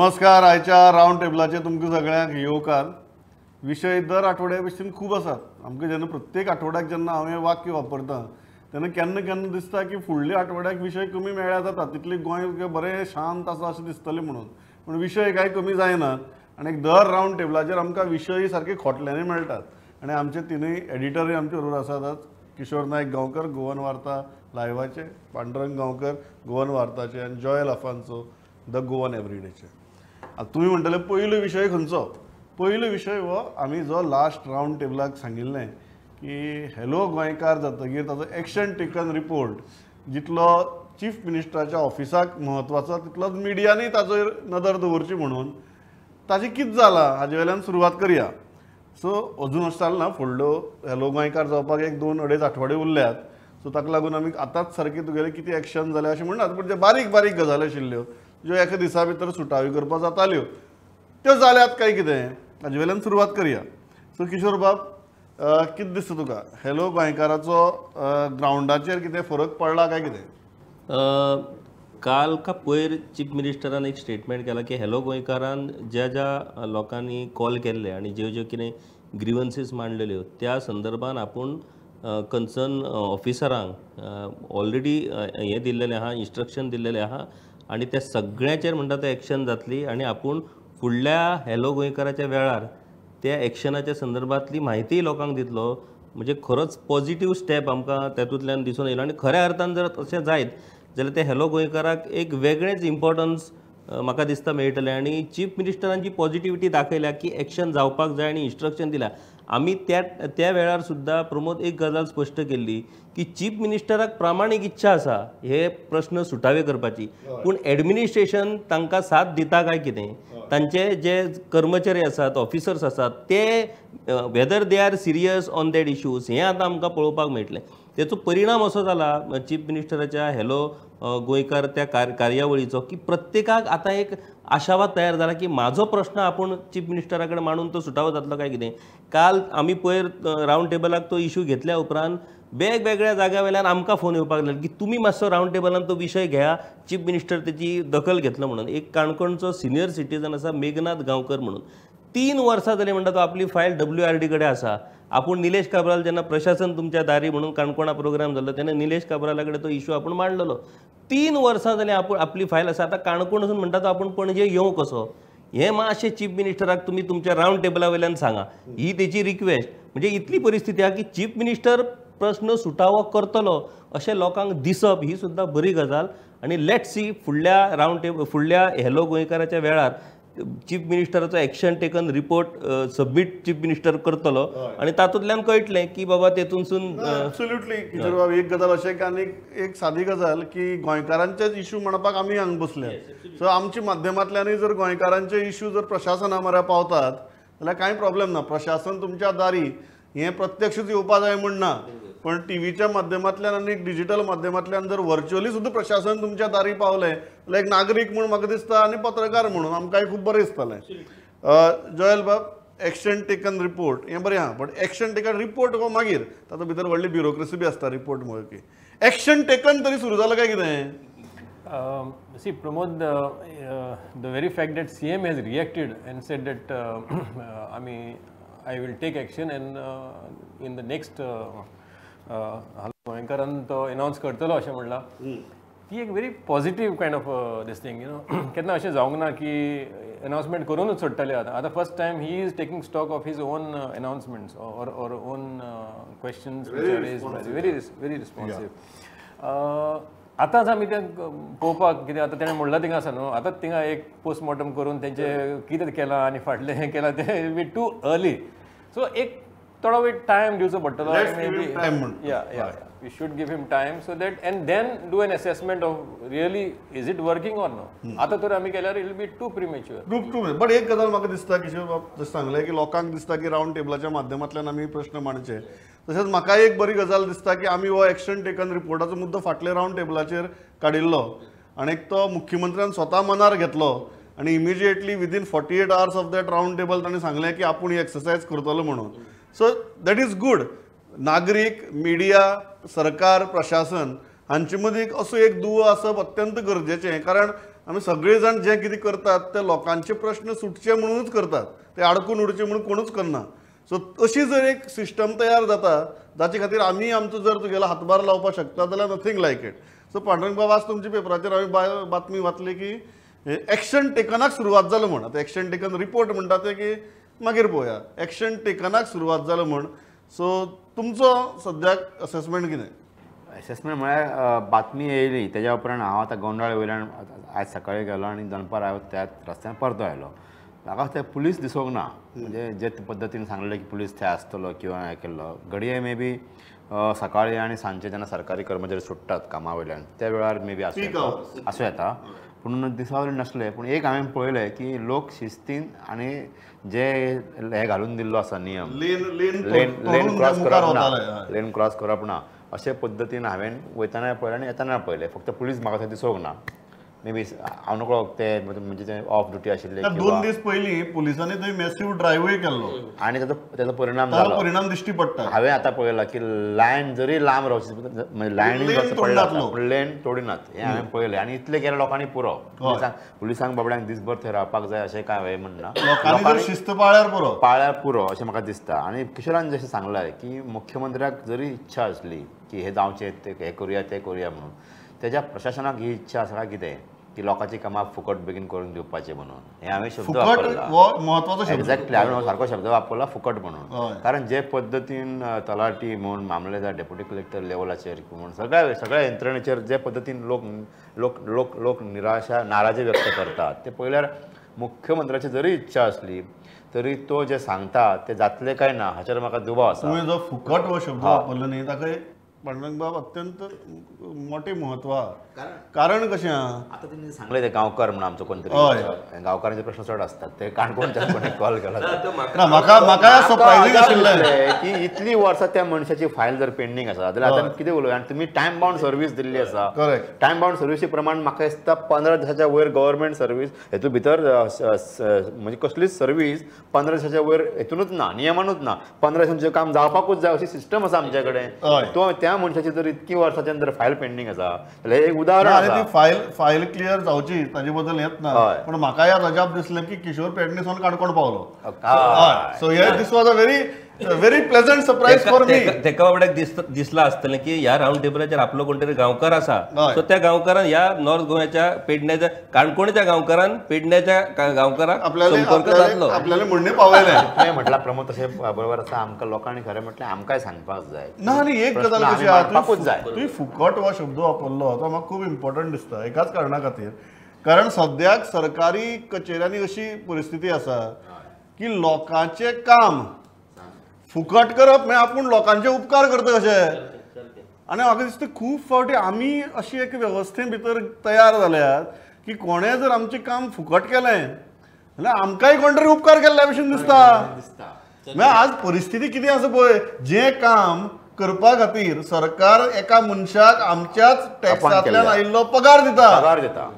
नमस्कार. आयच्या रावंड टेबलाचे तुमकां सगळ्यांक येवकार. विशय दर आठवड्या भशेन खूब आसात. आमकां जेन्ना प्रत्येक आठवड्याक जेन्ना हांव हें वाक्य वापरता तेन्ना केन्ना केन्ना दिसता की फुडल्या आठवड्याक विशय कमी मेळ्ळ्यार जाता, तितले गोंय बरें शांत आसा अशें दिसतलें म्हणून, पूण विशय कांय कमी जायनात आनी दर रावंड टेबलाचेर आमकां विशय सारके खोटल्यांनी मेळटात. आनी आमचे तिनूय एडिटरूय आमचे बरोबर आसात, किशोर नायक गांवकर गोवन वार्ता लायवाचे, पांडुरंग गांवकर गोवन वार्ताचे आनी जॉयल अफान्सो the Goan एवरीडेचे. आतां तुमी म्हणटले पयलो विशय खंयचो? पयलो विशय हो आमी जो लास्ट रावंड टेबलाक सांगिल्लें की हॅलो गोंयकार जातकीर ताचो एक्शन टेकन रिपोर्ट जितलो चीफ मिनिस्टराच्या ऑफिसाक म्हत्वाचो तितलोच मिडियांनी ताचेर नदर दवरची म्हणून ताचें कितें जालां हाजे वयल्यान सुरवात करया. सो अजून अशें जालें ना, फुडलो हॅलो गोंयकार जावपाक एक दोन अडेज आठवडे उरल्यात. सो ताका लागून आमी आतांच सारकें तुगेलें कितें एक्शन जालें अशें म्हणनात, पूण जे बारीक बारीक गजाली आशिल्ल्यो ज्यो एका दिसा भितर सुटाव्यो करपाक जाताल्यो त्यो जाल्यात काय कितें हाजे वयल्यान सुरवात करया. सो किशोर बाब, कितें दिसता तुका हॅलो गोंयकाराचो ग्रावंडाचेर कितें फरक पडला काय कितें? काल का पयर चीफ मिनिस्टरान एक स्टेटमेंट केला की हॅलो गोंयकारान ज्या ज्या लोकांनी कॉल केल्ले आनी ज्यो ज्यो कितें ग्रिवन्सीस मांडलेल्यो त्या संदर्भान आपूण कन्सर्न ऑफिसरांक ऑलरेडी हें दिल्लेलें आहा, इन्स्ट्रक्शन दिल्लेलें आहा आनी त्या सगळ्यांचेर म्हणटा तें एक्शन जातली आनी आपूण फुडल्या हॅलो गोंयकाराच्या वेळार त्या एक्शनाच्या संदर्भातली म्हायती लोकांक दितलो. म्हणजे खरोच पॉझिटिव्ह स्टेप आमकां तातूंतल्यान दिसून येयलो आनी खऱ्या अर्थान जर तशें जायत जाल्यार ते हॅलो गोंयकाराक एक वेगळेंच इम्पॉर्टन्स म्हाका दिसता मेळटलें. आनी चीफ मिनिस्टरान जी पॉझिटिविटी दाखयल्या की एक्शन जावपाक जाय आनी इन्स्ट्रक्शन दिल्या, आमी त्या त्या वेळार सुद्दां प्रमोद एक गजाल स्पश्ट केल्ली की चीफ मिनिस्टराक प्रामाणीक इच्छा आसा हे प्रश्न सुटावे करपाची, पूण एडमिनिस्ट्रेशन तांकां साथ दिता काय कितें, तांचे जे कर्मचारी आसात, ऑफिसर्स आसात ते whether they are serious on that issues हें आतां आमकां पळोवपाक मेळटलें. तेचो परिणाम असो जाला चीफ मिनिस्टराच्या हॅलो गोंयकार त्या कार्यावळीचो की प्रत्येकाक आतां एक आशावाद तयार जाला की म्हाजो प्रश्न आपूण चीफ मिनिस्टरा कडेन मांडून तो सुटावो जातलो काय कितें. काल आमी पयर रावंड टेबलाक तो इशू घेतल्या उपरांत वेगवेगळ्या जाग्या वयल्यान आमकां फोन येवपाक लागले की तुमी मातसो रावंड टेबलान तो विशय घेया, चीफ मिनिस्टर तेची दखल घेतलो म्हणून. एक काणकोणचो सिनियर सिटीजन आसा मेघनाथ गांवकर म्हणून, 3 वर्सां जालीं म्हणटा तो आपली फायल WRD कडेन आसा. आपूण निलेश काब्राल जेन्ना प्रशासन तुमच्या दारी म्हणून काणकोणा प्रोग्राम जाल्लो तेन्ना निलेश काब्राला कडेन तो इशू आपूण मांडलेलो. 3 वर्सां जालीं आपूण आपली फायल आसा, आतां काणकोण वचून म्हणटा तो आपूण पणजे येवं कसो, हें मातशें चीफ मिनिस्टराक तुमी तुमच्या रावंड टेबला वयल्यान सांगा, ही तेची रिक्वेस्ट. म्हणजे इतली परिस्थिती आहा की चीफ मिनिस्टर प्रश्न सुटावो करतलो अशें लोकांक दिसप ही सुद्दां बरी गजाल. आनी let see फुडल्या रावंड टेबल फुडल्या हॅलो गोंयकाराच्या वेळार chief मिनिस्टराचो action taken report submit chief minister करतलो आनी तातूंतल्यान कळटलें की बाबा तेतूनसून. एब्सोल्युटली किशोर बाब, एक गजाल अशें की आनी एक सादी गजाल की गोंयकारांचेच इशू म्हणपाक आमी हांगा बसले, सो आमच्या माध्यमांतल्यानूय जर गोंयकारांचे इशू जर प्रशासना म्हऱ्या पावतात जाल्यार कांय प्रॉब्लेम ना. प्रशासन तुमच्या दारी हें प्रत्यक्षच येवपा जाय म्हण ना, पण टीव्हीच्या माध्यमांतल्यान आनी डिजिटल माध्यमांतल्यान जर व्हर्च्युअली सुद्दां प्रशासन तुमच्या दारी पावलें जाल्यार एक नागरीक म्हूण म्हाका दिसता आनी पत्रकार म्हणून आमकांय खूब बरें दिसतलें. जॉयल बाब, एक्शन टेकन रिपोर्ट हें बरें आहा, बट एक्शन टेकन रिपोर्ट हो मागीर तातूंत भितर व्हडली ब्युरोक्रेसी बी आसता रिपोर्ट म्हणून. एक्शन टेकन तरी सुरू जालां काय कितें? See, Pramod, the very fact that CM has reacted and said that I mean, I will take action and in the next गोंयकारान तो अनावन्स करतलो अशें म्हणलां, ती एक very positive kind of this thing, you know. केन्ना अशें जावंक ना की अनावन्समेंट करूनच सोडटाले. आतां आतां first time he is taking stock of his own announcements or own questions very very responsive. आतांच आमी तें पळोवपाक कितें आतां तेणें म्हणलां थिंगा आसा न्हू, आतांच थिंगा एक पोस्टमॉर्टम करून तेंचें कितें केलां आनी फाटलें हें केलां तें बी टू अर्ली. सो एक थोडो वेळ टायम दिवचो पडटलो. Yeah yeah, we should give him time so that and then do an assessment of really is it working or no. आतां तर आमी केल्यार it will be too premature. Too but एक गजाल म्हाका दिसता किशोर बाब, जशें सांगलें की लोकांक दिसता की रावंड टेबलाच्या माध्यमांतल्यान आमी प्रश्न मांडचे, तशेंच म्हाका एक बरी गजाल दिसता की आमी हो एक्शन टेकन रिपोर्टाचो मुद्दो फाटल्या रावंड टेबलाचेर काडिल्लो आनी तो मुख्यमंत्र्यान स्वता मनार घेतलो आनी immediately within 48 hours of that round table ताणें सांगलें की आपूण ही एक्सरसायज करतलो म्हणून. So that is good. नागरीक, मिडिया, सरकार, प्रशासन हांचे मदीं असो एक दुवो आसप अत्यंत गरजेचें, कारण आमी सगळे जाण जे कितें करतात ते लोकांचे प्रश्न सुटचे म्हणूनच करतात, ते आडकून उरचे म्हणून कोणूच करना. सो अशी जर एक सिस्टम तयार जाता जाचे खातीर आमी आमचो जर तुगेलो हातभार लावपाक शकता जाल्यार nothing like it. So Pandurang बाब, आज तुमच्या पेपराचेर हांवें बातमी वाचली की एक्शन टेकनाक सुरवात जालो म्हण. आतां एक्शन टेकन रिपोर्ट म्हणटा ते की मागीर पळोवया, एक्शन टेकनाक सुरवात जालो म्हण. सो तुमचो सद्याक असेसमेंट कितें? एसेसमेंट म्हळ्यार बातमी येयली तेज्या उपरांत हांव आतां गोंडाळे वयल्यान आयज सकाळी गेलो आनी दनपार हांव त्याच रस्त्यान परतो आयलो. म्हाका ते पुलीस दिसूंक ना, म्हणजे जे पद्दतीन सांगलें की पुलीस थंय आसतलो किंवा हें केल्लो. घडये मे बी सकाळी आनी सांजचे जेन्ना सरकारी कर्मचारी सुट्टात कामा वयल्यान त्या वेळार मे बी आसूं येता, पूण दिसावरी नासले. पूण एक हांवें पळयलें की लोक शिस्तीन आनी जे हे घालून दिल्लो आसा नियम, लेन क्रॉस करप ना, लेन क्रॉस करप ना, अशे पद्दतीन हांवें वयतना पळयलें आनी येतना पळयलें. फक्त पुलीस म्हाका थंय दिसूंक ना, मे बी हांव नकळो ते म्हणजे ते ऑफ ड्युटी आशिल्ले. 2 दीस पयलीं पुलिसांनी थंय मॅसिव ड्रायव्हूय केल्लो आनी ताचो परिणाम जालो, परिणाम दिश्टी पडटा. हांवें आतां पळयलां की लायन जरी लांब रावची म्हणजे लायनीन पडला पूण लेन तोडिनात, हें हांवें पळयलें. आनी इतलें केलें लोकांनी पुरो, पुलिसांक बाबड्यांक दिसभर थंय रावपाक जाय अशें कांय हांवें म्हणना, लोकांनी शिस्त पाळ्यार पुरो, पाळ्यार पुरो अशें म्हाका दिसता. आनी किशोरान जशें सांगलें की मुख्यमंत्र्याक जरी इच्छा आसली की हें जावचें, ते हें करुया तें करुया म्हणून, तेज्या प्रशासनाक ही इच्छा आसा काय कितें की लोकांची कामां फुकट बेगीन करून दिवपाचें म्हणून. हें हांवें शब्द वापरला, एक्झॅक्टली हांवें सारको शब्द वापरला फुकट म्हणून, कारण जे पद्दतीन तलाठी म्हूण मामलेदार डेप्युटी कलेक्टर लेवलाचेर म्हूण सगळ्या सगळ्या यंत्रणेचेर जे पद्दतीन लोक लोक लोक लोक निराशा नाराजी व्यक्त करतात ते पळयल्यार मुख्यमंत्र्याची जरी इच्छा आसली तरी तो जे सांगता ते जातले काय ना हाचेर म्हाका दुबाव आसा. तुवें जो फुकट हो शब्द वापरलो न्ही ताका पांडुरंग बाब अत्यंत मोठें म्हत्व आहा. कारण कशें आहा, आतां तेणी सांगलें ते गांवकार म्हणून आमचो कोण तरी गांवकारांचे प्रश्न चड असतात, ते काणकोणच्यान कोणी कॉल केला म्हाका म्हाका सरप्रायझींग आशिल्लें की इतली वर्सां त्या मनशाची फायल जर पेंडींग आसा जाल्यार आतां कितें उलोवया. आनी तुमी टायम बाउंड सर्वीस दिल्ली आसा, टायम बाउंड सर्विसी प्रमाण म्हाका दिसता 15 दिसाच्या वयर गव्हर्मेंट सर्वीस हेतून भितर म्हणजे कसलीच सर्वीस 15 दिसाच्या वयर हेतूनच ना, नियमानूच ना. 15 दिसांचें काम जावपाकूच जाय अशी सिस्टम आसा आमचे कडेन. तो त्या मनशाची जर इतकी वर्सांच्यान जर फायल पेंडींग आसा जाल्यार एक उदाहरण आसा. ती फायल क्लियर जावची ताजे बद्दल येत ना, पण म्हाका याद अजाप दिसलें की किशोर पेडणेसून काणकोण पावलो. सो हे this was a very very pleasant surprise for me. तेका बाबड्याक दिसलां आसतलें की ह्या रावंड टेबलाचेर आपलो कोण तरी गांवकार आसा, सो त्या गांवकारान ह्या नॉर्थ गोव्याच्या पेडण्याच्या काणकोणच्या गांवकारान पेडण्याच्या गांवकाराक संपर्क सादलो, आपल्याला म्हणणें पावयलें. तुवें म्हटलां प्रमोद तशें बरोबर आसा. आमकां लोकांनी खरें म्हटल्यार आमकांय सांगपाक जाय ना. आनी एक गजाल कशी आहा, तुवें फुकट हो शब्द वापरलो तो म्हाका खूब इम्पॉर्टंट दिसता एकाच कारणा खातीर, कारण सद्याक सरकारी कचेऱ्यांनी अशी परिस्थिती आसा की लोकांचें काम फुकट करप म्हळ्यार आपूण लोकांचे उपकार करता कशे. आनी म्हाका दिसता खूब फावटी आमी अशी एक वेवस्थे भितर तयार जाल्यात की कोणें जर आमचें काम फुकट केलें जाल्यार आमकांय कोण तरी उपकार केल्ल्या भशेन दिसता. म्हळ्यार आज परिस्थिती कितें आसा पळय, जें काम करपा खातीर सरकार एका मनशाक आमच्याच टॅक्सांतल्यान आयिल्लो पगार दिता,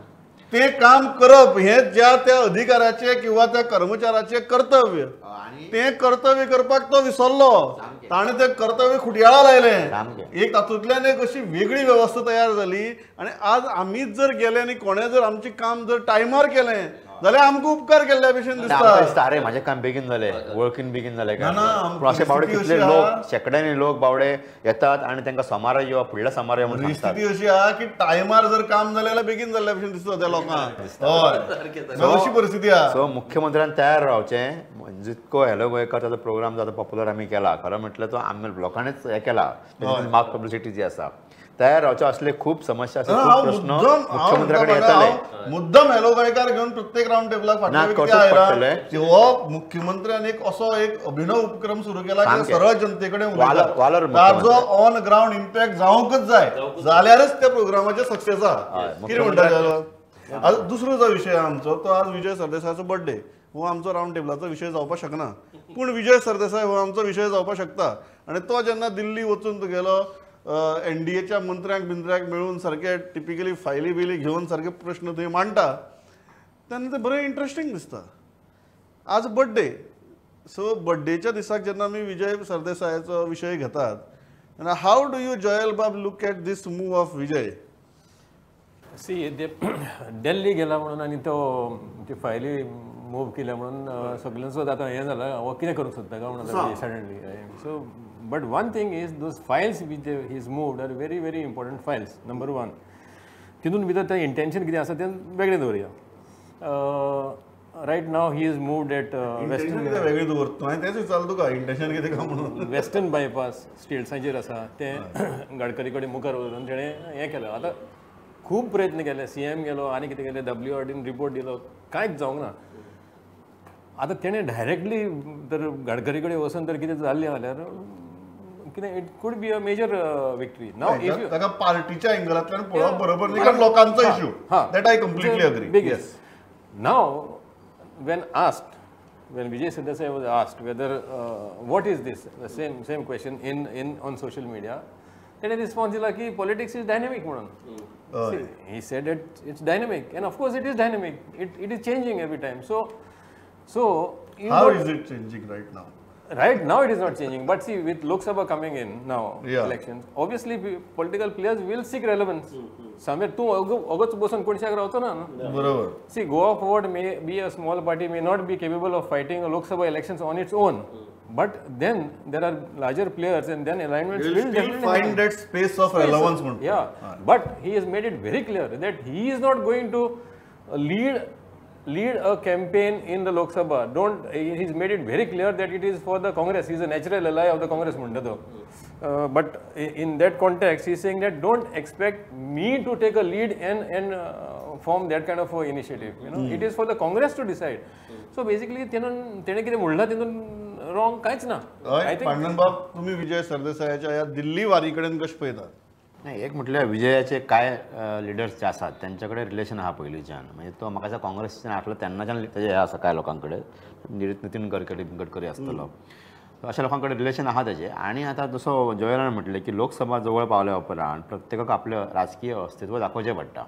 ते काम करप हें ज्या त्या अधिकाऱ्याचें किंवा त्या कर्मचाऱ्याचें कर्तव्य, तें कर्तव्य करपाक तो विसरलो, ताणें तें कर्तव्य खुटयाळा लायलें. एक तातूंतल्यान एक अशी वेगळी वेवस्था तयार जाली आनी आज आमीच जर गेले आनी कोणें जर आमचें काम जर टायमार केलें जाल्यार आमकां उपकार केल्ल्या भशेन दिसता. अरे म्हाजें काम बेगीन जालें, वळखीन बेगीन जालें काय. पूण अशे बावडे कितले लोक, शेंकड्यांनी लोक बावडे येतात आनी तांकां सोमारा यो, फुडल्या सोमारा यो म्हणून सांगतात. परिस्थिती अशी आहा की टायमार जर काम जालें जाल्यार बेगीन जाल्ल्या भशेन दिसता त्या लोकांक. हय, अशी परिस्थिती आहा. सो मुख्यमंत्र्यान तयार रावचें. जितको हॅलो गोंयकार ताचो प्रोग्राम जाता पॉप्युलर आमी केला, खरें म्हटल्यार तो आमी लोकांनीच हें केला, मास पब्लिसिटी जी आसा. तयार रावचे असले खूब समस्या आसा, खूब प्रश्न मुख्यमंत्र्या कडेन येतले. मुद्दम हॅलो गोंयकार घेवन प्रत्येक रावंड टेबलाक फाटले हो मुख्यमंत्र्यान एक असो एक अभिनव उपक्रम सुरू केला की सरळ जनते कडेन उलयता, ताजो ऑन ग्रावंड इम्पॅक्ट जावंकच जाय, जाल्यारच त्या प्रोग्रामाचें सक्सेस आहा. कितें म्हणटा? आज दुसरो जो विशय आहा आमचो तो आज विजय सरदेसायाचो बर्थडे, हो आमचो रावंड टेबलाचो विशय जावपाक शकना, पूण विजय सरदेसाय हो आमचो विशय जावपाक शकता. आनी तो जेन्ना दिल्ली वचून तुगेलो एनडीएच्या मंत्र्यांक बिंत्र्यांक मेळून सारके टिपिकली फायली बिली घेवन सारके प्रश्न थंय मांडटा तेन्ना तें बरें इंट्रस्टींग दिसता. आज बड्डे, सो बड्डेच्या दिसाक जेन्ना आमी विजय सरदेसायाचो विशय घेतात तेन्ना how do you Joel बाब look at this move of Vijay? सी दिल्ली गेला म्हणून आनी तो ती फायली मूव केल्या म्हणून सगळ्यांचो आतां हें जाला, हो कितें करूंक सोदता काय म्हणून suddenly. So but one thing is those files which he is moved are very very important files. Number one, तितून भितर तें इंटेन्शन कितें आसा तें वेगळें दवरुया. Right now he is moved at western, वेगळें दवरता हांवें तेंच विचारलें तुका, इंटेन्शन कितें काय म्हणून. वेस्टर्न बायपास स्टेट्सांचेर आसा तें गडकरी कडेन मुखार वचून तेणें हें केलें. आतां खूब प्रयत्न केले, सी एम गेलो आनी कितें केलें, डब्ल्यू आर डीन रिपोर्ट दिलो, कांयच जावंक ना. आतां तेणें डायरेक्टली तर गडकरी कडेन वचून तर कितें जाल्लें जाल्यार कितें it could be a major victory. Now if you ताका पार्टीच्या एंगलांतल्यान पळोवप बरोबर न्ही, कारण लोकांचो issue. That I completely agree. Yes. Now when asked, when Vijay Sardesai was asked whether what is this, the same question in on social media, तेणें response दिला की पॉलिटिक्स is dynamic म्हणून. He said it's dynamic, and of course it is dynamic. It is changing every time. So how is it changing right now? Right now it is not changing, but see, with Lok Sabha coming in now, elections, obviously political players will seek relevance. Somewhere तू अगोच बसून कोणशाक रावतो ना. बरोबर. See, Goa Forward may be a small party, may not be capable of fighting a Lok Sabha elections on its own, but then there are larger players and then alignments will definitely find that space of relevance. Yeah, but he has made it very clear that he is not going to lead a campaign in the Lok Sabha. He's made it very clear that it is for the Congress. He's a natural ally of the Congress म्हणटा तो. But in that context, he's saying that don't expect me to take a lead and form that kind of initiative. You know, it is for the Congress to decide. So basically, तेणे कितें म्हणलां तितून wrong कांयच ना. पांडन बाब, तुम्ही विजय सरदेसायाच्या ह्या दिल्ली वारी कडेन कशें पळयतात? नाही, एक म्हटल्यार विजयाचे काय लिडर्स जे आसात त्यांच्या कडेन रिलेशन आहा पयलींच्यान, म्हणजे तो म्हाका दिसता काँग्रेसच्यान आसलो तेन्नाच्यान तेजें हें आसा कांय लोकां कडेन, नितीन गडकरी आसतलो, अशा लोकां कडेन रिलेशन आहा तेजें. आनी आतां जसो जोयलान म्हटलें की लोकसभा जवळ पावल्या उपरांत प्रत्येकाक आपलें राजकीय अस्तित्व दाखोवचें पडटा.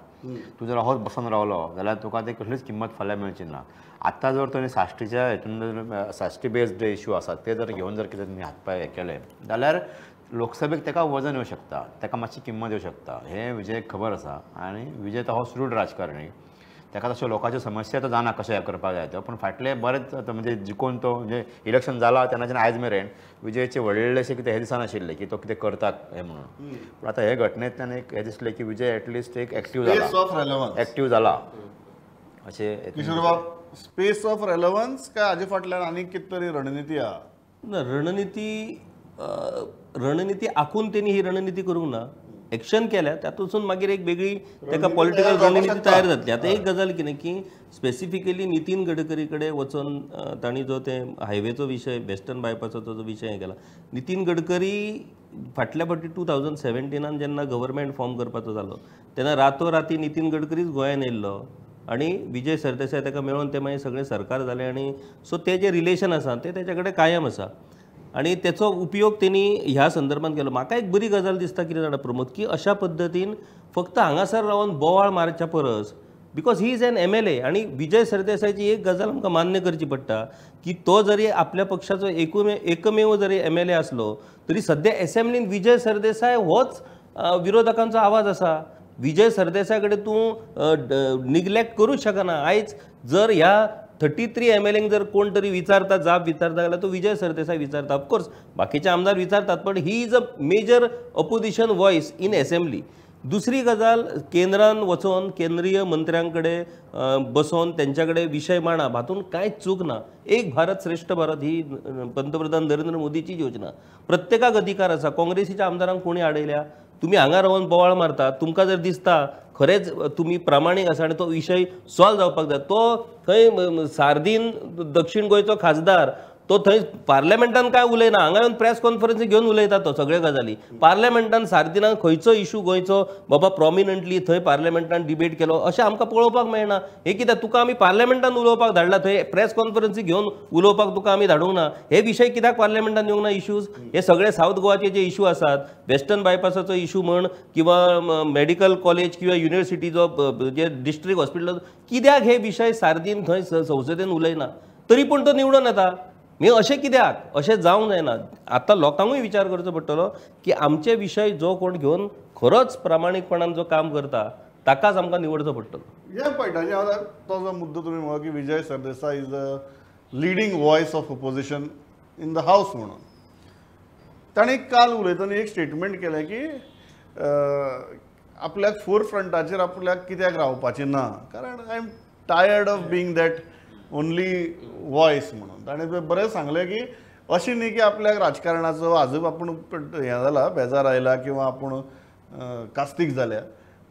तूं जर अहोच बसून रावलो जाल्यार तुका ते कसलीच किंमत फाल्यां मेळची ना. आतां जर तुवें साश्टीच्या हितून साश्टी बेस्ड इशू आसात ते जर घेवन जर कितें तुमी हातपांय हें केले जाल्यार लोकसभेक ताका वजन येवं शकता, ताका मातशी किंमत येवं शकता. हें विजयक खबर आसा आनी विजय तो हो सुदृढ राजकारणी, ताका तश्यो लोकांच्यो समस्या तो जाणा कशें हें करपाक जाय त्यो. पूण फाटले बरेच म्हणजे जिखून तो म्हणजे इलेक्शन जाला तेन्नाच्यान आयज मेरेन विजयचें व्हडलेशें कितें हें दिसनाशिल्लें की तो कितें करता हें म्हणून. पूण आतां हे घटनेंतल्यान एक हें दिसलें की विजय एटलिस्ट एक एक्टीव जाला, एक्टीव जाला अशें. किशोरबाब, स्पेस ऑफ रेलेवन्स काय हाजे फाटल्यान आनीक कितें तरी रणनिती आहा? ना, रणनिती आखून तेणी ही रणनिती करूंक ना, एक्शन केल्या तातूंतसून मागीर एक वेगळी ताका पॉलिटिकल रणनिती तयार जातली. आतां एक गजाल कितें की स्पेसिफिकली नितीन गडकरी कडेन वचोन तांणी जो ते हायवेचो विशय, वेस्टर्न बायपासाचो जो विशय हें केला, नितीन गडकरी फाटल्या फावटी 2017 जेन्ना गव्हर्मेंट फॉर्म करपाचो जालो तेन्ना रातोराती नितीन गडकरीच गोंयान येयल्लो आनी विजय सरदेसाय ताका मेळोन ते मागीर सगळें सरकार जालें. आनी सो ते जे रिलेशन आसा ते तेच्या कडेन कायम आसा आनी तेचो उपयोग तेणी ह्या संदर्भात केलो. म्हाका एक बरी गजाल दिसता कितें जाणा प्रमोद, की अशा पद्दतीन फक्त हांगासर रावन बोवाळ मारच्या परस, because he is an MLA. आनी विजय सरदेसायाची एक गजाल आमकां मान्य करची पडटा की तो जरी आपल्या पक्षाचो एकमेव जरी MLA आसलो तरी सद्या एसेंब्लीन विजय सरदेसाय होच विरोधकांचो आवाज आसा. विजय सरदेसाय कडेन तूं निग्लेक्ट करूंक शकना. आयज जर ह्या 33 MLA जर कोण तरी विचारता, जाप विचारता जाल्यार तो विजय सरदेसाय विचारता. ऑफकोर्स बाकीचे आमदार विचारतात, पण he is a major opposition voice in assembly. दुसरी गजाल, केंद्रान वचोन केंद्रीय मंत्र्यां कडेन बसोन तेंच्या कडेन विशय मांडप हातून कांयच चूक ना. एक भारत श्रेष्ठ भारत ही पंतप्रधान नरेंद्र मोदीची योजना, प्रत्येकाक अधिकार आसा. काँग्रेसीच्या आमदारांक कोणी आडयल्या? तुमी हांगा रावन बोवाळ मारता, तुमकां जर दिसता खरेंच तुमी प्रामाणीक आसा आनी तो विशय सॉल्व जावपाक जाय, तो थंय सार्दीन दक्षिण गोंयचो खासदार तो थंय पार्लमेंटान काय उलयना, हांगा येवन प्रेस कॉन्फरन्स घेवन उलयता तो सगळे गजाली. पार्लमेंटान सार्दिनान खंयचो इशू गोंयचो बाबा प्रोमिनंटली थंय पार्लमेंटान डिबेट केलो अशें आमकां पळोवपाक मेळना. हें कित्याक तुका आमी पार्लमेंटान उलोवपाक धाडला, थंय प्रेस कॉन्फरन्सी घेवन उलोवपाक तुका आमी धाडूंक ना. हे विशय कित्याक पार्लमेंटान येवंक ना इशूज? हे सगळे सावथ गोवाचे जे इशू आसात, वेस्टर्न बायपासाचो इशू म्हण किंवा मेडिकल कॉलेज किंवा युनिवर्सिटीचो जे डिस्ट्रिक्ट हॉस्पिटल, कित्याक हे विशय सार्दीन थंय संसदेन उलयना तरी पूण तो निवडून येता? म्हणजे अशें कित्याक? अशें जावंक जायना. आतां लोकांकूय विचार करचो पडटलो की आमचे विशय जो कोण घेवन खरोच प्रामाणीकपणान जो काम करता ताकाच आमकां निवडचो पडटलो. हे पळयता तो जो मुद्दो तुमी म्हणलो की Vijay Sardesai is the leading voice of opposition in the house म्हणून ताणें काल उलयतना एक स्टेटमेंट केलें की आपल्याक फोर फ्रंटाचेर आपल्याक कित्याक रावपाचें ना, कारण I am tired of being that only voice म्हणून. ताणें बरें सांगलें की अशें न्ही की आपल्याक राजकारणाचो आजूब आपूण हें जाला, बेजार आयला किंवा आपूण कास्तीक जाल्या,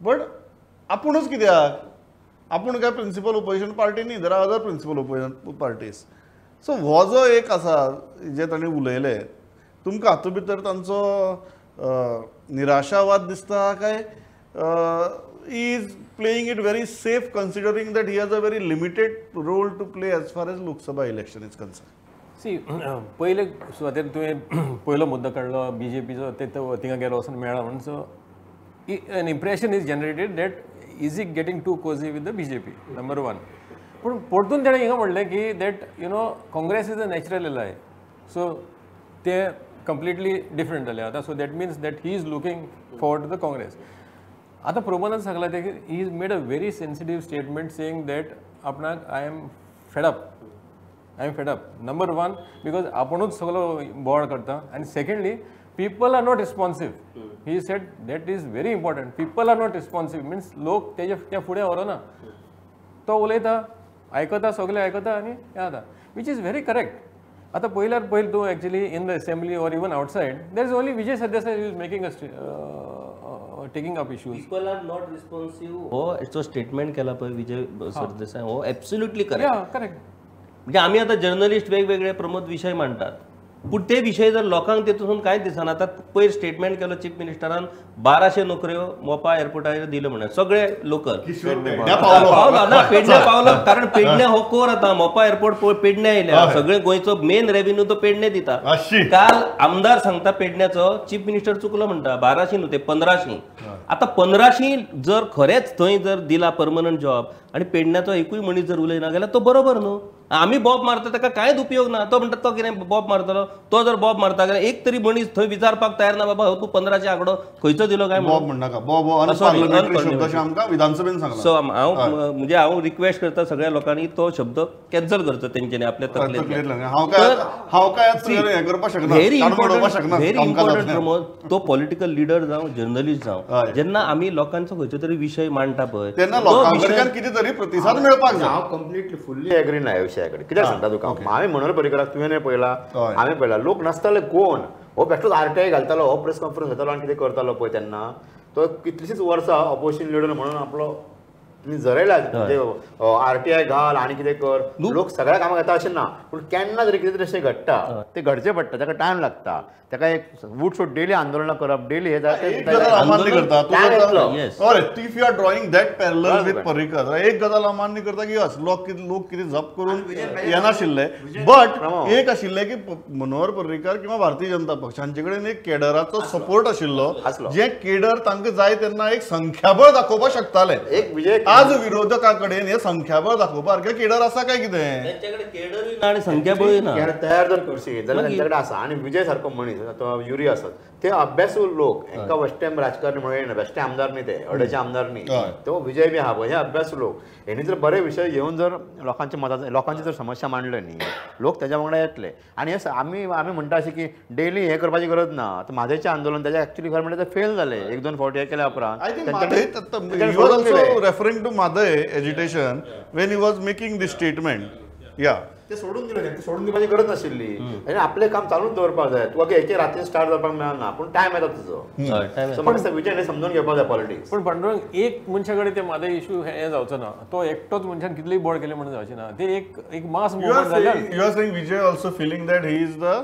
बट आपुणूच कित्याक, आपूण काय प्रिंसिपल ओपोजिशन पार्टी न्ही, there are other principal opposition parties. So हो जो एक आसा जे ताणें उलयलें, तुमकां हातूंत भितर तांचो निराशावाद दिसता काय he is playing it very safe considering that he has a very limited role to play as far as Lok Sabha election is concerned? See, पयले सुरवातेर तुवें पयलो मुद्दो काडलो बी जे पीचो, ते थिंगा गेलो वचून मेळ्ळा म्हणून. So an impression is generated that is he getting too cozy with the B J P, number one. पूण परतून तेणें हिंगा म्हणलें की that you know Congress is a natural ally, so ते कंप्लिटली डिफरंट जालें आतां. So that means that he is looking forward to the Congress. आतां प्रमोदान सांगलां तें की he is made a very sensitive statement saying that आपणाक I am fed up, I am fed up number one because आपुणूच सगळो बोवाळ करता, आनी secondly people are not responsive. He said that is very important, people are not responsive means लोक तेजे त्या फुडें व्हरना, तो उलयता आयकता सगळे आयकता आनी हें जाता, which is very correct. आतां पयल्यार पयलीं तूं actually in the assembly or even outside there is only Vijay Sardesai is making a taking up issues. People are not responsive हो जो स्टेटमेंट केला पळय विजय सरदेसाय हो एब्सोल्युटली करेक्ट. करेक्ट. म्हणजे आमी आतां जर्नलिस्ट वेगवेगळे प्रमोद विशय मांडटात, पूण ते विशय जर लोकांक तेतून कांयच दिसना. आतां पयर स्टेटमेंट केलो चीफ मिनिस्टरान 1200 नोकऱ्यो मोपा एअरपोर्टाचेर दिल्यो म्हणून, सगळे लोकल पावलो ना, पेडण्या पावलो, कारण पेडण्या हो कोर आतां मोपा एअरपोर्ट पेडण्या येयल्या, सगळे गोंयचो मेन रेव्हेन्यू तो पेडणे दिता. काल आमदार सांगता पेडण्याचो चीफ मिनिस्टर चुकलो म्हणटा, 1200 न्हू ते 1500. आतां 1500 जर खरेंच थंय जर दिला परमनंट जॉब आनी पेडण्याचो एकूय मनीस जर उलयना जाल्यार तो बरोबर न्हू. आमी बॉब मारता ताका कांयच उपयोग ना, तो म्हणटा तो कितें बॉब मारतलो, तो जर बॉब मारता जाल्यार एक तरी मनीस थंय विचारपाक तयार ना, बाबा हो तूं 1500 आंकडो खंयचो दिलो काय बॉब म्हणनाका, बॉब अनपार्लमेंटरी शब्द अशें आमकां विधानसभेन सांगला. सो हांव म्हणजे हांव रिक्वेस्ट करता सगळ्या लोकांनी तो शब्द कॅन्सल करचो तेंच्यांनी आपल्या तकलेंतल्यान. हांव काय हें करपाक शकना, व्हेरी इम्पॉर्टंट प्रमोद, तो पॉलिटिकल लिडर जावं जर्नलिस्ट जावं, जेन्ना आमी लोकांचो खंयचो तरी विशय मांडटा पळय तेन्ना लोकां कडल्यान कितें तरी प्रतिसाद मेळपाक जाय. हांव कंप्लिटली फुल्ली एग्री ना ह्या विशया कडेन. कित्याक सांगता तुका, हांवें मनोहर पर्रीकराक तुवें पळयला, हांवें पळयला, लोक नासताले कोण, हो बेश्टोच आरटीआय घालतालो, हो प्रेस कॉन्फरन्स घेतालो आनी कितें करतालो पळय तेन्ना तो कितलीशीच वर्सां ऑपोजिशन लिडर म्हणून आपलो जरयला, म्हणजे आरटीआय घाल आनी कितें कर, लोक सगळ्या कामाक येता अशें ना, पूण केन्ना तरी कितें तरी अशें घडटा, तें घडचें पडटा, ताका टायम लागता, ताका एक वूटसूट डेली आंदोलनां करप, डेली हे करता. If you are drawing that parallel with Parrikar, एक गजाल अमान्य करता की हस लोक कितें जप करून येनाशिल्ले, बट एक आशिल्लें की मनोहर पर्रीकर किंवा भारतीय जनता पक्ष हांचे कडेन एक केडराचो सपोर्ट आशिल्लो, जे केडर तांकां जाय तेन्ना एक संख्याबळ दाखोवपाक शकताले. एक विजय आज विरोधका कडेन हे संख्याबळ दाखोवपा सारकें केडर आसा काय कितें, तेंच्याकडेन केडरूय ना आनी संख्याबळूय ना. तयार जर करशी जाल्यार तेंच्या कडेन आसा. आनी विजय सारको मनीस, तो युरी आसत, ते अभ्यासू लोक, एका बेश्टे राजकारणी म्हणून येना, बेश्टे आमदार न्ही, ते अडेचे आमदार न्ही, तो विजय बी आहा पळय, हे अभ्यासू लोक. हेणी जर बरे विशय घेवन जर लोकांच्या मताचो लोकांची जर समस्या मांडले न्ही, लोक तेज्या वांगडा येतले. आनी हे आमी आमी म्हणटा अशें की डेली हें करपाची गरज ना. आतां म्हादयचें आंदोलन तेजें एक्चुली खरें म्हणल्यार तें फेल जालें, एक दोन फावटी हें केल्या उपरांत. Referring to Mhadei agitation when he was making this statement. Yeah. ते सोडून दिले, ते सोडून दिवपाची गरज नाशिल्ली. आनी आपलें काम चालूच दवरपाक जाय. तुका एके रातीन स्टार्ट जावपाक मेळना, पूण टायम येता तुजो. सो म्हाका विजय समजून घेवपाक जाय पॉलिटिक्स. पूण पांडुरंग, एक मनशा कडेन ते म्हादय इशू हें जावचो ना, तो एकटोच मनशान कितलीय बोड केली म्हणून जावचें ना, ते एक एक मास मुवमेंट जाल्यार. You are saying Vijay also feeling that he is the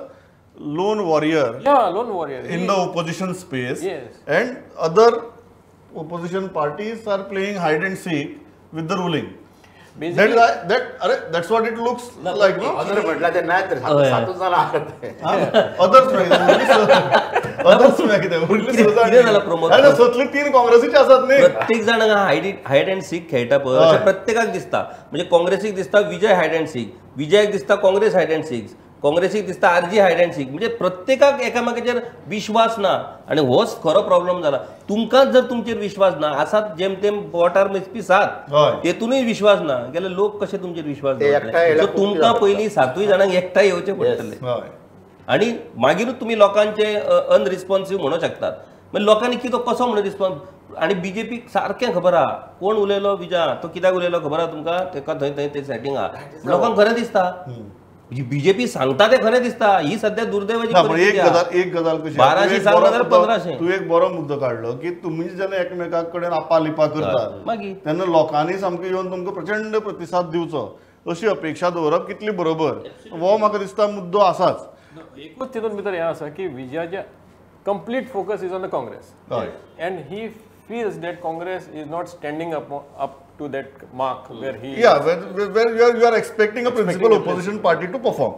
lone warrior. Yeah, lone warrior in the opposition space. Yes. And other opposition parties are playing hide and seek with the ruling. Basically, that's what it looks like, no? Other म्हटलं ते नाही तर सातूच जाणां आहात ते. Others म्हळ्यार कितें? कितें जालां प्रमोद? सतले 3 काँग्रेसीचे आसात न्ही. प्रत्येक जाण हायड अँड सीक खेळटा पळय, अशें प्रत्येकाक दिसता. म्हणजे काँग्रेसीक दिसता विजय हायड अँड सीक, विजयाक दिसता काँग्रेस हायड अँड सीक, काँग्रेसीक दिसता आरजी हायड अँड सीक. म्हणजे प्रत्येकाक एकामेकाचेर विश्वास ना आनी होच खरो प्रॉब्लम जाला. तुमकांच जर तुमचेर विश्वास ना आसात जेम तेम बोटार मेजपी सात तेतूनय विश्वास ना जाल्यार लोक कशे तुमचेर विश्वास दवरतले? तुमकां पयलीं सातूय जाणांक एकठांय येवचें पडटलें आनी मागीरूच तुमी लोकांचे अनरिस्पॉन्सीव म्हणूंक शकतात. मागीर लोकांनी कितें कसो म्हणून रिस्पॉन्स. आनी बीजेपीक सारकें खबर आहा कोण उलयलो विजा तो कित्याक उलयलो खबर आहा तुमकां, तेका थंय थंय तें सेटींग आहा. लोकांक खरें दिसता बीजेपी सांगता तें खरें दिसता. ही सध्या दुर्दैवाची. एक गजाल कशी 1200 सांगता जाल्यार 1500. तूं एक बरो मुद्दो काडलो की तुमी जेन्ना एकमेका कडेन आपालिपा करता मागीर तेन्ना लोकांनी सामकें येवन तुमकां प्रचंड प्रतिसाद दिवचो अशी अपेक्षा दवरप कितली बरोबर हो म्हाका दिसता मुद्दो आसाच. एकूच तितून भितर हें आसा की विजयाचे complete focus is on the Congress and he feels that Congress is not standing up to that mark where he where you are expecting a principal opposition party to perform.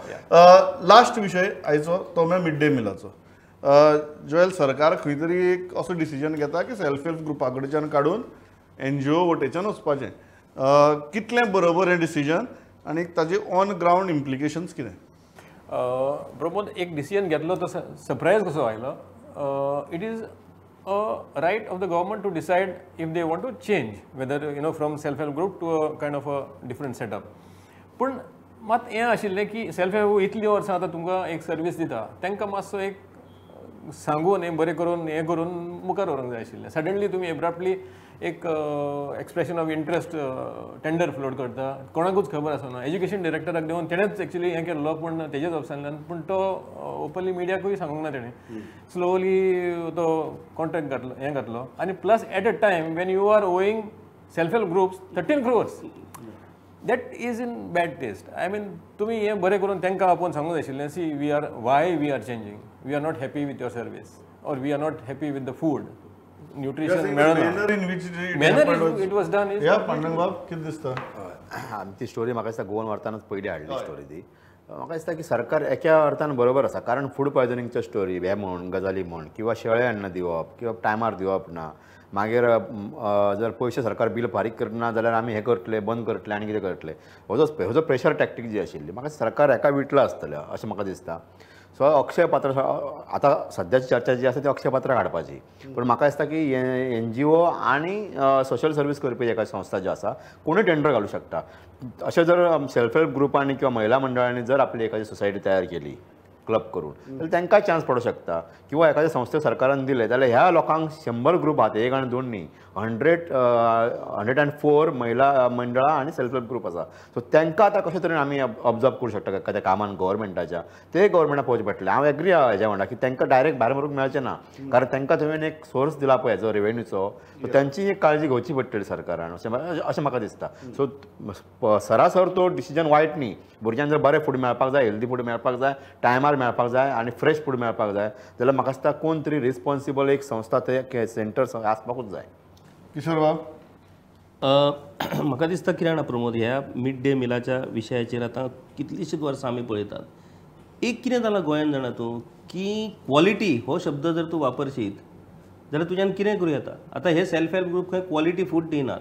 Last विषय आयचो तो म्हळ्यार mid day मिलाचो. Joel, सरकार खंय तरी एक असो decision घेता की सेल्फ हेल्प ग्रुपा कडच्यान काडून एनजीओ वटेच्यान वचपाचें, कितलें बरोबर हें डिसिजन आनी ताजे ऑन ग्रावंड इम्प्लिकेशन्स कितें? प्रमोद, एक डिसिजन घेतलो तो सरप्रायज कसो आयलो. It is a right of the government to decide if they want to change whether you know from self help group to a kind of a different setup. पूण मात हें आशिल्लें की सेल्फ हेल्प इतलीं वर्सां आतां तुमकां एक सर्वीस दिता, तांकां मातसो एक सांगून हें बरें करून हें करून मुखार व्हरूंक जाय आशिल्लें. सडनली तुमी एब्रप्टली एक expression of interest tender float करता, कोणाकूच खबर आसना. एज्युकेशन डिरेक्टराक देवन तेणेच एक्चुली हें केल्लो, पूण तेजेच ऑफिसांतल्यान, पूण तो ओपनली मिडियाकूय सांगूंक ना तेणें. स्लोली तो कॉन्ट्रॅक्ट घातलो, हें घातलो. आनी plus at a time when you are owing self help groups 13 crores, that is in bad taste. I mean तुमी हें बरें करून तांकां आपोवन सांगूंक जाय आशिल्लें, see we are why we are changing, we are not happy with your service or we are not happy with the food, nutrition मेळना. Manner it was done is. Pandurang कितें दिसता? ती स्टोरी म्हाका दिसता गोवन वार्तानच पयलीं हाडली story ती. म्हाका दिसता की सरकार एका अर्थान बरोबर आसा, कारण फूड पॉयजनिंगच्यो स्टोरी हे म्हण गजाली म्हण किंवा शेळे अन्न दिवप किंवा टायमार दिवप ना, मागीर जर पयशे सरकार बील फारीक करना जाल्यार आमी हें करतले बंद करतले आनी कितें करतले, हो जो प्रेशर टॅक्टीक जी आशिल्ली म्हाका सरकार हेका विटलां आसतलें अशें म्हाका दिसता. सो अक्षय पात्र आतां सद्याची चर्चा जी आसा ती अक्षय पात्र हाडपाची, पूण म्हाका दिसता की एनजीओ आनी सोशल सर्वीस करपी एका संस्था ज्यो आसा कोणूय टेंडर घालूं शकता. अशें जर सेल्फ हेल्प ग्रुपांनी किंवा महिला मंडळांनी जर आपली एखादी सोसायटी तयार केली क्लब करून जाल्यार तांकां चान्स पडूंक शकता, किंवा एखाद्या संस्थेक सरकारान दिलें जाल्यार ह्या लोकांक 100 ग्रुप आहात, एक आनी दोन न्ही, 104 महिला मंडळां आनी सेल्फ हेल्प ग्रुप आसा. सो तांकां आतां कशे तरेन आमी ऑब्जर्व करूं शकता एखाद्या कामान गव्हर्मेंटाच्या, ते गव्हर्मेंटाक पळोवचें पडटलें. हांव एग्री आहा हेज्या वांगडा की तांकां डायरेक्ट भायर मारूंक मेळचें ना, कारण तांकां तुवें एक सोर्स दिला पळय हेजो रेवेन्यूचो, सो तांची एक काळजी घेवची पडटली सरकारान अशें म्हाका दिसता. सो सरासर तो डिसिजन वायट न्ही, भुरग्यांक जर बरें फूड मेळपाक जाय, हेल्दी फूड मेळपाक जाय, टायमार मेळपाक जाय आनी फ्रेश फूड मेळपाक जाय जाल्यार म्हाका दिसता कोण तरी रिस्पॉन्सिबल एक संस्था ते सेंटर आसपाकूच जाय. किशोर बाब, म्हाका दिसता कितें जाणा प्रमोद, ह्या मिड डे मिलाच्या विशयाचेर आतां कितलींशींच वर्सां आमी पळयतात. एक कितें जालां गोंयांत जाणा तूं की क्वॉलिटी हो शब्द जर तूं वापरशीत जाल्यार तुज्यान कितें करूं येता. आतां हे सेल्फ हेल्प ग्रुप खंय क्वॉलिटी फूड दिनात,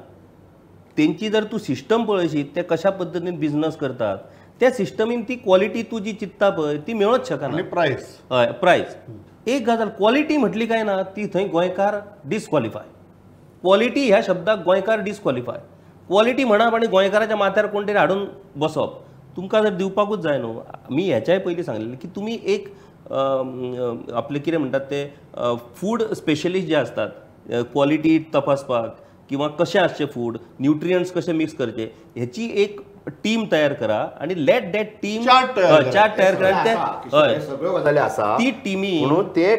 तेंची जर तूं सिस्टम पळयशीत ते कशा पद्दतीन बिजनस करतात त्या सिस्टमीन ती क्वॉलिटी तूं जी चित्ता पळय ती मेळोच शकना. प्रायस, हय प्रायस एक गजाल, क्वॉलिटी म्हटली काय ना ती थंय गोंयकार डिस्क्वॉलिफाय. क्वॉलिटी ह्या शब्दाक गोंयकार डिस्क्वॉलिफाय. क्वॉलिटी म्हणप आनी गोंयकाराच्या माथ्यार कोण तरी हाडून बसप, तुमकां जर दिवपाकूच जाय न्हू. मी ह्याच्याय पयलीं सांगलेलें की तुमी एक आपले कितें म्हणटात ते फूड स्पेशलिस्ट जे आसतात क्वॉलिटी तपासपाक किंवा कशें आसचें फूड, न्युट्रियंट्स कशे मिक्स करचे हेची एक टीम तयार करा आणि लेट that team chart तयार करा. ते सगळ्यो गजाली आसा ती टिमी म्हणून ते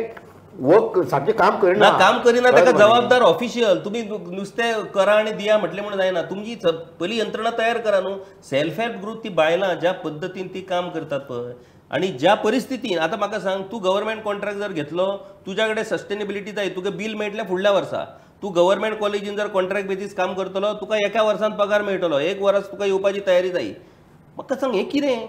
वर्क सारकें काम करिना, काम करिना ताका जबाबदार ऑफिशियल. तुमी नुस्तें करा आनी दिया म्हटलें म्हणून जायना, तुमची पयली यंत्रणा तयार करा न्हू. सेल्फ हेल्प ग्रुप ती बायलां ज्या पद्दतीन ती काम करतात पळय आनी ज्या परिस्थितीन, आतां म्हाका सांग तूं गव्हर्मेंट कॉन्ट्रॅक्ट जर घेतलो तुज्या कडेन सस्टेनेबिलिटी जाय, तुका बील मेळटलें फुडल्या वर्सा. तूं गव्हर्मेंट कॉलेजीन जर कॉन्ट्रॅक्ट बेजीस काम करतलो तुका एका वर्सान पगार मेळटलो, एक वर्स तुका येवपाची तयारी जाय. म्हाका सांग हें कितें?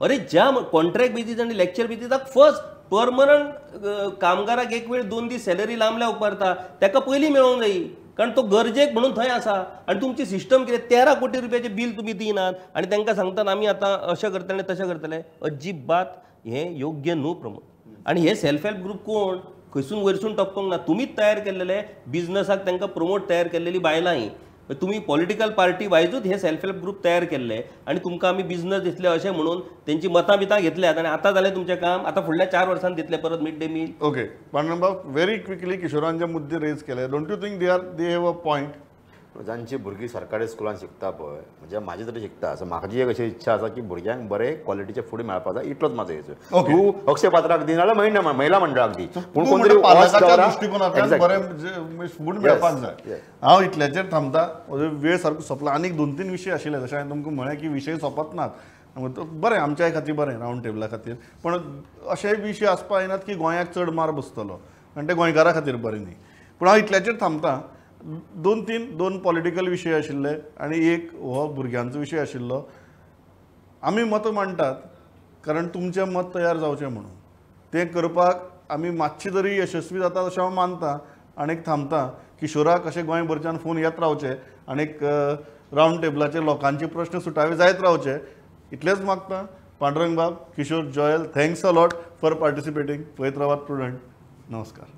अरे ज्या कॉन्ट्रॅक्ट बेजीस आनी लॅक्चर बेजीसाक फर्स्ट परमनंट कामगाराक एक वेळ 2 दीस सॅलरी लांबल्या उपकारता, ताका पयलीं मेळोंक जाय. कारण तो गरजेक म्हणून थंय आसा. आनी तुमची सिस्टम कितें 13 कोटी रुपयाचें बील तुमी दिनात आनी तांकां सांगतात आमी आतां अशें करतले तशें करतले. अजिबात हें योग्य न्हू प्रमोद. आनी हे सेल्फ हेल्प ग्रुप कोण खंयसून वयरसून टपकोंक ना, तुमीच तयार केल्लेले बिजनसाक तांकां प्रमोट तयार केल्लेली बायलां ही. तुमी पॉलिटिकल पार्टी वायजूच हे सेल्फ हेल्प ग्रुप तयार केल्ले आनी तुमकां आमी बिजनस दितले अशें म्हणून तेंची मतां बितां घेतल्यात आनी आतां जालें तुमचें काम, आतां फुडल्या 4 वर्सांनी दितले परत mid day meal. Okay Pandurang very quickly किशोरान जे मुद्दे रेज केले, don't you think they have a point? जांची भुरगीं सरकारी स्कुलान शिकता पळय, म्हणजे म्हाजी तरी शिकता, सो म्हाका जी एक अशी इच्छा आसा की भुरग्यांक बरे क्वॉलिटीचे फूड मेळपाक जाय, इतलोच म्हाजो हेजो. तूं अक्षय पात्राक दी नाजाल्यार महिला मंडळाक दी, पूण कोण तरी दृश्टिकोनांतल्यान बरें फूड मेळपाक जाय. हांव इतल्याचेर थांबता, वेळ सारको सोंपला. आनीक 2-3 विशय आशिल्ले, जशें हांवें तुमकां म्हळें की विशय सोंपत नात, बरें आमच्याय खातीर बरें रावंड टेबला खातीर, पण अशेय विशय आसपा जायनात की गोंयाक चड मार बसतलो आनी ते गोंयकारा खातीर बरें न्ही. पूण हांव इतल्याचेर थांबता. 2-3 पॉलिटिकल विशय आशिल्ले आनी एक हो भुरग्यांचो विशय आशिल्लो. आमी मतां मांडटात कारण तुमचें मत तयार जावचें म्हणून, तें करपाक आमी मातशी तरी यशस्वी जातात अशें हांव मानता आनी थांबता. किशोराक अशें गोंयभरच्यान फोन येत रावचे आनी रावंड टेबलाचे लोकांचे प्रश्न सुटावे जायत रावचे इतलेंच मागता. पांडुरंग बाब, Kishore, Joel, thanks a lot for participating. पळयत रावात प्रुडंट. नमस्कार.